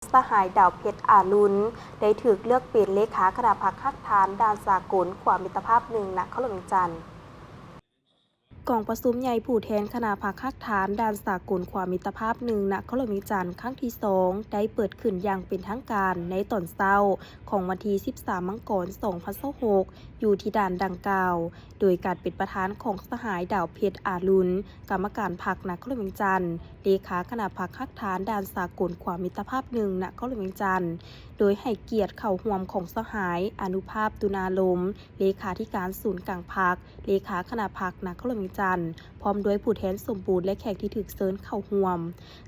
ສະຫາຍ ດາວເພັດ ອາລຸນ ໄດ້ຖືກເລືອກເປັນເລຂາຄະນະພັກຮາກຖານດ່ານສາກົນຂົວມິດຕະພາບໜຶ່ງ ນະຄອນຫຼວງວຽງຈັນ. ກອງປະຊຸມໃຫຍ່ຜູ້ແທນຄະນະພັກຮາກຖານດ່ານສາກົນຂົວມິດຕະພາບໜຶ່ງ ນະຄອນຫຼວງວຽງຈັນ ຄັ້ງທີສອງ ໄດ້ເປີດຂຶ້ນຢ່າງເປັນທາງການໃນຕອນເຊົ້າຂອງວັນທີສິບສາມ ມັງກອນ ສອງພັນຊາວຫົກ ຢູ່ທີ່ດ່ານດັ່ງກ່າວ ໂດຍການເປັນປະທານຂອງສະຫາຍ ດາວເພັດ ອາລຸນ ກຳມະການພັກນະຄອນຫຼວງວຽງຈັນ, ເລຂາຄະນະພັກຮາກຖານດ່ານສາກົນຂົວມິດຕະພາບໜຶ່ງ ນະຄອນຫຼວງວຽງຈັນ, ໂດຍໃຫ້ກຽດເຂົ້າຮ່ວມຂອງສະຫາຍ ອານຸພາບ ຕຸນາລົມ ເລຂາທິການສູນກາງພັກ, ເລຂາຄະນະພັກນະຄອນຫຼວງວຽງຈັນ, ພ້ອມດ້ວຍຜູ້ແທນສົມບູນ ແລະ ແຂກທີ່ຖືກເຊີນເຂົ້າຮ່ວມ.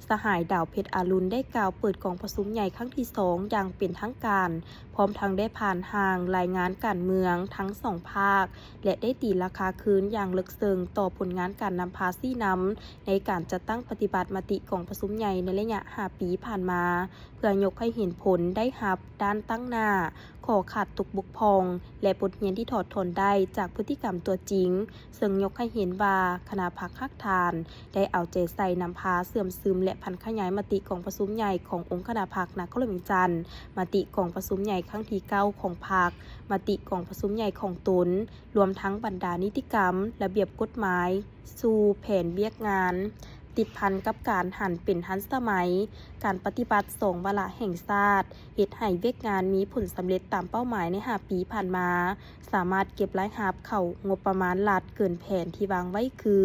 ສະຫາຍ ດາວເພັດ ອາລຸນ ໄດ້ກ່າວເປີດກອງປະຊຸມໃຫຍ່ຄັ້ງທີສອງຢ່າງເປັນທາງການ, ພ້ອມທັງໄດ້ຜ່ານຮ່າງລາຍງານການເມືອງທັງສອງພາກ ແລະ ໄດ້ຕີລາຄາຄືນຢ່າງເລິກເຊິ່ງຕໍ່ຜົນງານການນຳພາຊີ້ນຳໃນການຈັດຕັ້ງປະຕິບັດມະຕິກອງປະຊຸມໃຫຍ່ໃນໄລຍະຫ້າປີຜ່ານມາ, ເພື່ອຍົກໃຫ້ເຫັນຜົນໄດ້ຮັບດ້ານຕັ້ງໜ້າ, ຂໍ້ຂາດຕົກບົກຜ່ອງ ແລະ ບົດຮຽນທີ່ຖອດຖອນໄດ້ຈາກພຶດຕິກຳຕົວຈິງ, ເຊິ່ງຍົກໃຫ້ເຫັນວ່າຄະນະພັກຮາກຖານ ໄດ້ເອົາໃຈໃສ່ນຳພາເຊື່ອມຊຶມ ແລະ ຜັນຂະຫຍາຍມະຕິກອງປະຊຸມໃຫຍ່ຂອງອົງຄະນະພັກນະຄອນຫຼວງວຽງຈັນ, ມະຕິກອງປະຊຸມໃຫຍ່ຄັ້ງທີເກົ້າຂອງພັກ, ມະຕິກອງປະຊຸມໃຫຍ່ຂອງຕົນ, ລວມທັງບັນດານິຕິກຳ, ລະບຽບກົດໝາຍ, ສູ່ແຜນວຽກງານ, ຕິດພັນກັບການຫັນເປັນທັນສະໄໝ, ການປະຕິບັດສອງວາລະແຫ່ງຊາດ, ເຮັດໃຫ້ວຽກງານມີຜົນສຳເລັດຕາມເປົ້າໝາຍໃນຫ້າປີຜ່ານມາ, ສາມາດເກັບລາຍຮັບເຂົ້າງົບປະມານລັດເກີນແຜນທີ່ວາງໄວ້ຄື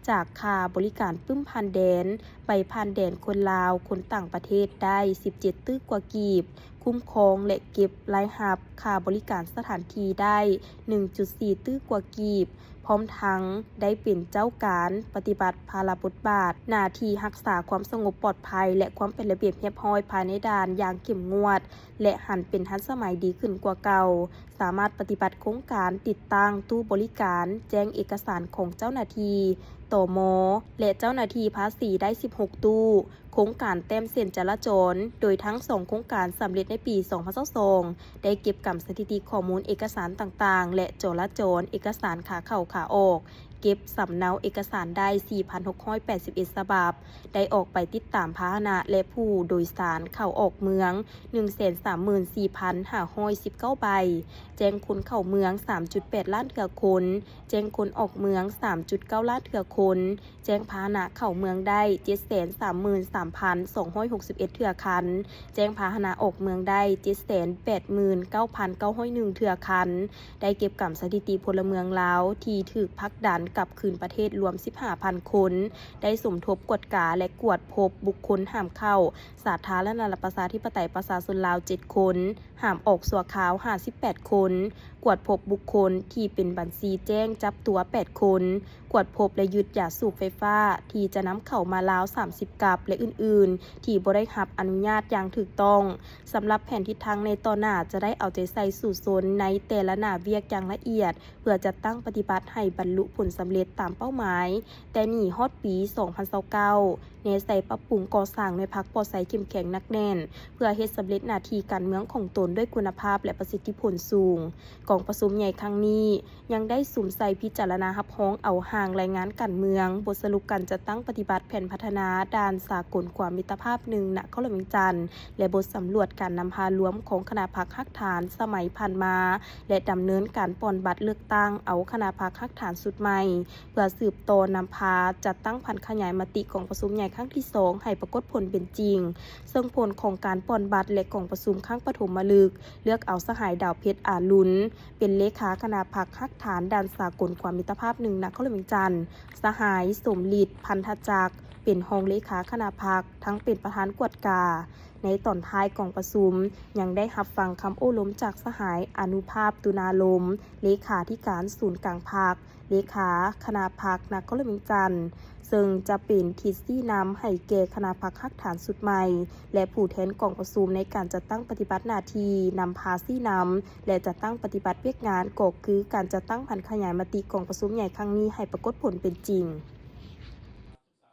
ຈາກຄ່າບໍລິການປຶ້ມຜ່ານແດນ, ໄປຜ່ານແດນຄົນລາວ, ຄົນຕ່າງປະເທດໄດ້ສິບເຈັດຕື້ກວ່າກີບ, ຄຸ້ມຄອງ ແລະ ເກັບລາຍຮັບຄ່າບໍລິການສະຖານທີ່ໄດ້ໜຶ່ງຈຸດສີ່ຕື້ກວ່າກີບ, ພ້ອມທັງໄດ້ເປັນເຈົ້າການປະຕິບັດພາລະບົດບາດໜ້າທີ່ຮັກສາຄວາມສະຫງົບປອດໄພ ແລະ ຄວາມເປັນລະບຽບຮຽບຮ້ອຍພາຍໃນດ່ານຢ່າງເຂັ້ມງວດ ແລະ ຫັນເປັນທັນສະໄໝດີຂຶ້ນກວ່າເກົ່າ, ສາມາດປະຕິບັດໂຄງການຕິດຕັ້ງຕູ້ບໍລິການແຈ້ງເອກະສານຂອງເຈົ້າໜ້າທີ່ ຕມ ແລະ ເຈົ້າໜ້າທີ່ພາສີໄດ້ສິບຫົກຕູ້, ໂຄງການແຕ້ມເສັ້ນຈະລາຈອນ, ໂດຍທັງສອງໂຄງການສຳເລັດໃນປີສອງພັນຊາວສອງ ໄດ້ເກັບກຳສະຖິຕິຂໍ້ມູນເອກະສານຕ່າງໆ ແລະ ຈໍລາຈອນເອກະສານຂາເຂົ້າຂາອອກ, ເກັບສຳເນົາເອກະສານໄດ້ສີ່ພັນຫົກຮ້ອຍແປດສິບເອັດສະບັບ, ໄດ້ອອກໃບຕິດຕາມພາຫະນະ ແລະ ຜູ້ໂດຍສານເຂົ້າອອກເມືອງໜຶ່ງແສນສາມໝື່ນສີ່ພັນຫ້າຮ້ອຍສິບເກົ້າໃບ, ແຈ້ງຄົນເຂົ້າເມືອງສາມຈຸດແປດລ້ານເທື່ອຄົນ, ແຈ້ງຄົນອອກເມືອງສາມຈຸດເກົ້າລ້ານເທື່ອຄົນ, ແຈ້ງພາຫະນະເຂົ້າເມືອງໄດ້ເຈັດແສນສາມໝື່ນສາມພັນສອງຮ້ອຍຫົກສິບເອັດເທື່ອຄັນ, ແຈ້ງພາຫະນະອອກເມືອງໄດ້ເຈັດແສນແປດໝື່ນເກົ້າພັນເກົ້າຮ້ອຍໜຶ່ງເທື່ອຄັນ, ໄດ້ເກັບກຳສະຖິຕິພົນລະເມືອງລາວທີ່ຖືກຜັກດັນກັບຄືນປະເທດລວມສິບຫ້າພັນຄົນ, ໄດ້ສົມທົບກວດກາ ແລະ ກວດພົບບຸກຄົນຫ້າມເຂົ້າສາທາລະນະລັດປະຊາທິປະໄຕປະຊາຊົນລາວເຈັດຄົນ, ຫ້າມອອກຊົ່ວຄາວຫ້າສິບແປດຄົນ, ກວດພົບບຸກຄົນທີ່ເປັນບັນຊີແຈ້ງຈັບຕົວແປດຄົນ, ກວດພົບ ແລະ ຍຶດຢາສູບໄຟຟ້າທີ່ຈະນຳເຂົ້າມາລາວສາມສິບກັບ ແລະ ອື່ນໆ ທີ່ບໍ່ໄດ້ຮັບອະນຸຍາດຢ່າງຖືກຕ້ອງ. ສຳລັບແຜນທິດທາງໃນຕໍ່ໜ້າ ຈະໄດ້ເອົາໃຈໃສ່ສູ້ຊົນໃນແຕ່ລະໜ້າວຽກຢ່າງລະອຽດ ເພື່ອຈັດຕັ້ງປະຕິບັດໃຫ້ບັນລຸຜົນສຳເລັດຕາມເປົ້າໝາຍ ແຕ່ນີ້ຮອດປີສອງພັນຊາວເກົ້າ, ແນໃສ່ປັບປຸງກໍ່ສ້າງແນວພັກປອດໃສເຂັ້ມແຂງໜັກແໜ້ນ ເພື່ອເຮັດສຳເລັດໜ້າທີ່ການເມືອງຂອງຕົນດ້ວຍຄຸນນະພາບ ແລະ ປະສິດທິຜົນສູງ. ກອງປະຊຸມໃຫຍ່ຄັ້ງນີ້ ຍັງໄດ້ສຸມໃສ່ພິຈາລະນາຮັບຮອງເອົາຮ່າງລາຍງານການເມືອງ, ບົດສະຫຼຸບການຈັດຕັ້ງປະຕິບັດແຜນພັດທະນາດ່ານສາກົນຂົວມິດຕະພາບໜຶ່ງ ນະຄອນຫຼວງວຽງຈັນ ແລະ ບົດສຳຫຼວດການນຳພາລວມຂອງຄະນະພັກຮາກຖານສະໄໝຜ່ານມາ ແລະ ດຳເນີນການປ່ອນບັດເລືອກຕັ້ງເອົາຄະນະພັກຮາກຖານຊຸດໃໝ່ ເພື່ອສືບຕໍ່ນຳພາຈັດຕັ້ງຜັນຂະຫຍາຍມະຕິກອງປະຊຸມໃຫຍ່ຄັ້ງທີສອງໃຫ້ປາກົດຜົນເປັນຈິງ. ເຊິ່ງຜົນຂອງການປ່ອນບັດ ແລະ ກອງປະຊຸມຄັ້ງປະຖົມມະລຶກ ເລືອກເອົາສະຫາຍ ດາວເພັດ ອາລຸນ ເປັນເລຂາຄະນະພັກຮາກຖານດ່ານສາກົນຂົວມິດຕະພາບໜຶ່ງ ນະຄອນຫຼວງວຽງຈັນ, ສະຫາຍ ສົມລິດ ພັນທະຈັກ ເປັນຮອງເລຂາຄະນະພັກ ທັງເປັນປະທານກວດກາ. ໃນຕອນທ້າຍກອງປະຊຸມ ຍັງໄດ້ຮັບຟັງຄຳໂອ້ລົມຈາກສະຫາຍ ອານຸພາບ ຕຸນາລົມ ເລຂາທິການສູນກາງພັກ, ເລຂາຄະນະພັກນະຄອນຫຼວງວຽງຈັນ, ເຊິ່ງຈະເປັນທິດຊີ້ນຳໃຫ້ແກ່ຄະນະພັກຮາກຖານຊຸດໃໝ່ ແລະ ຜູ້ແທນກອງປະຊຸມໃນການຈັດຕັ້ງປະຕິບັດໜ້າທີ່ນຳພາຊີ້ນຳ ແລະ ຈັດຕັ້ງປະຕິບັດວຽກງານ ກໍຄືການຈັດຕັ້ງຜັນຂະຫຍາຍມະຕິກອງປະຊຸມໃຫຍ່ຄັ້ງນີ້ໃຫ້ປາກົດຜົນເປັນຈິງ.